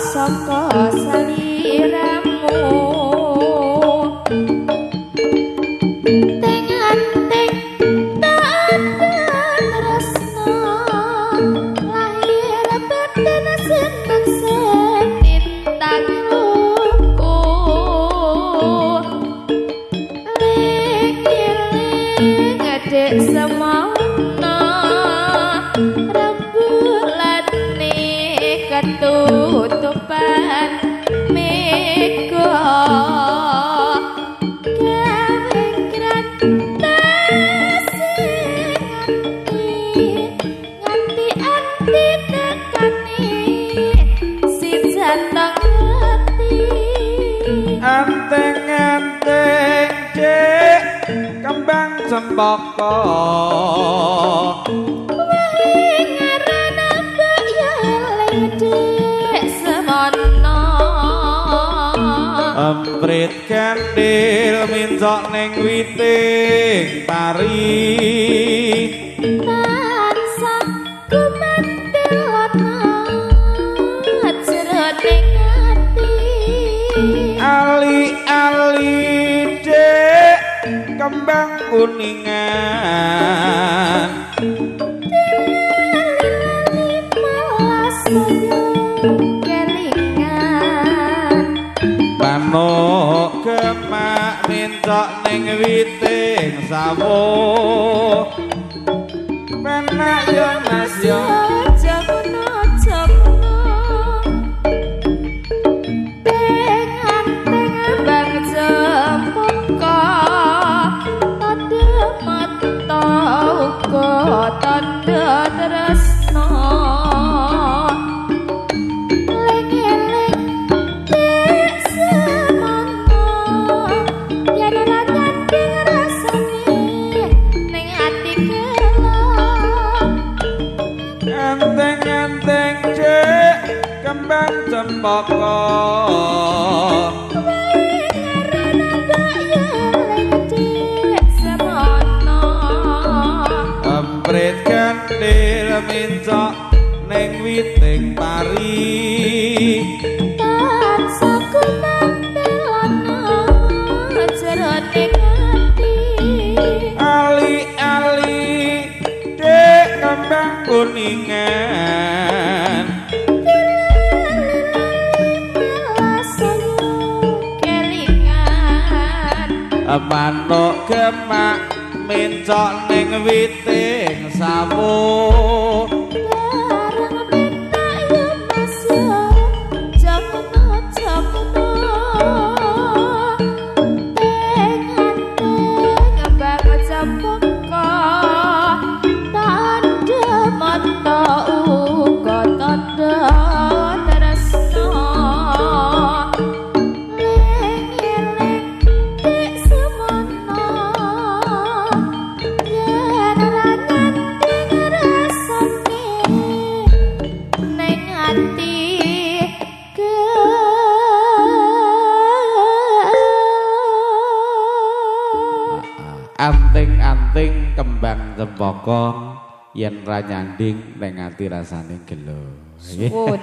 Saka saliramu teng-anteng tanda tresna lahir batin seneng senintang luku ling-ling dek semono rembulane ketutupan mega gawe krantas nganti ati tekane si jateng ati anteng-anteng cek kembang cempaka emprit kendil mincok ning witing pari tansah kumantil ana jroning ati ali-ali dek kembang kuningan lali malas manuk gemak mincok ning witing sawo penak yo Mas yo aja ngono aja ngono teng-anteng bang cempaka tandha mata uga tandha tresna anteng-anteng cek kembang cempaka emprit kendil mincok ning witing pari tansah kumantil ana jroning ati ali-ali dek kembang kuningan manuk gemak mincok ning witing sawo bareng penak yo Mas yo aja ngono teng-anteng bang cempaka tandha mata uga tandha tresna ling-ling dek semono yen ora nyanding rasane ning ati. Anting-anting kembang cempaka yen ra nyanding ning ati rasane gelo. Suwun.